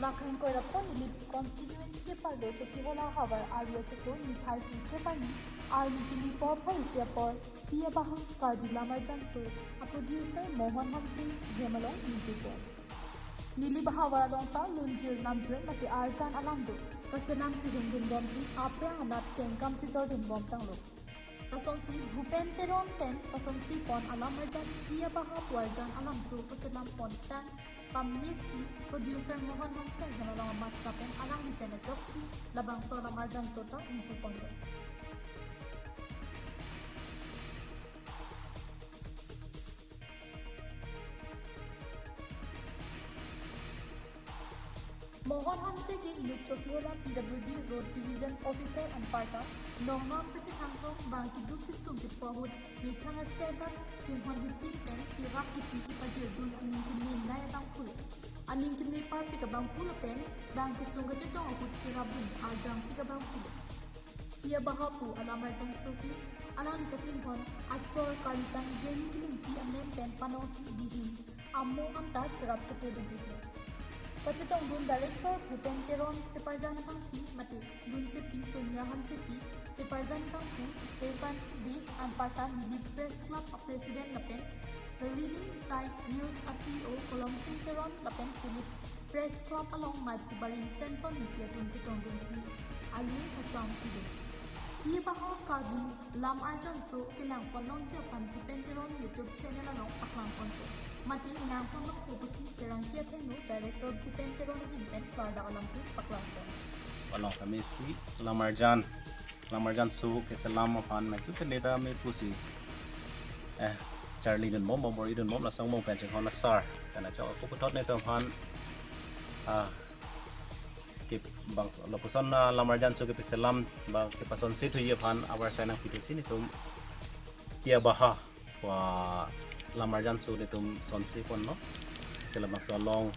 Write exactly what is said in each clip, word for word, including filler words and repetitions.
Lakhang koirap ko Nilip constituency ke pardo Chokihola havar ari achiklo niphai sirkep arni arni chili porphai isi apor Pi Abaha Karbi Lam Arjan So a-producer Mohan Hanse hem along ingpipon. Nilip ahavar along ta lunjir namjir mate arjan alam do. Kaselam chihundun bomsi aphrang anat kengkam chijordun bomtanglo. Lasonsi Bhupen Teron pen lasonsi pon alam arjan Pi Abaha pu arjan alamso kaselam pontang pamesi producer Mohan Hanse hem along amat lapen alangli pen ajoksi labangso alam arjan so ta ingpipon. Mohan Hanse ke inut Chokihola P W D Road Division Officer anparta nongnam kachethangtong bang keduk kesung kepu ahut methang akhei adak chinghon hipik pen kerap kipi kepajirdun aning keme nai abangphu, aning keme parpik abangphu lapen bang kesung kachetong ahut kerapdun arjangpik abangphu. Pi Abaha pu alam arjan so ke alangli kachinghon achor Karli Tang Jenny Killingpi amen pen panongsi dihin amo anta cherap chetodunji. Kachetongdun director Bhupen Teron cheparjan abangpi mate lunsepi Sonia Hansepi, cheparjan abangphu Stephen Bey anparta Nilip Press Club a-president lapen The Leading Site News a-C E O Kolom Sing Teron lapen Philip Press Club along maiphu barim Samson Ingti atum chetongdunsi aling acham pidun. Pi Abaha Karbi Lam Arjan So kelang pon longji aphan Bhupen Teron YouTube channel along paklang ponpo. Mate nangpon longpo pusi pherangke athengno director Bhupen Teron ahin pen klardak alam ke paklang pon. Along kami si lam arjan, lam arjan so keselam aphan maitu te leta me pusi, eh, charlidun bom, bom boridun bom, lason bom pen chinghon asar. Karena chok aku puthot netum aphan, ah, ke bang lapuson, ah, lam arjan so kepaselam bang kepasonsi thuji aphan abar sai nangpitusi netum Pi Abaha pu alam arjan so netum sonsi ponlo. Sila bangso along,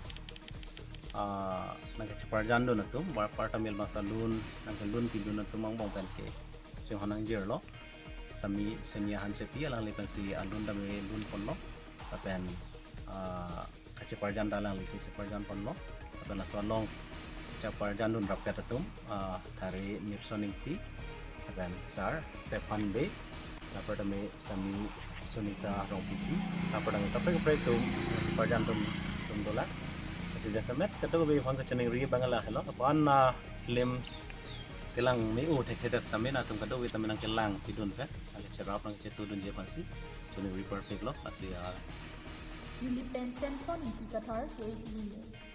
ah, nangkacheparjandun atum, bar parta mel bangso alun, nangkelun pidun atum angbong pen ke chinghon nangjirlo. Sami Sonia Hansepi alangli pensi alun dame lun ponlo. Lapen, ah, kacheparjan ta alanglisi cheparjan ponlo. Lapen laso along cheparjandun rapet atum, ah, Thari Nipson Ingti, lapen Sar Stephen Bey, lapen tame Sami Sunita Rongpipi, lapen tame kaprek kaprek atum cheparjan atum atum dolang. Lasi jasemet kadokave aphan kachiningri abang lahelo, aphan, ah, film kelang me-o thekthe das tame atum kadokave tame nangkelang pidun pen, nangkacherap nangkachetodunji aphansi chiningri parpiklo. Lasi, ah, Nilip pen Samson Ingti Kathar, K A T V News.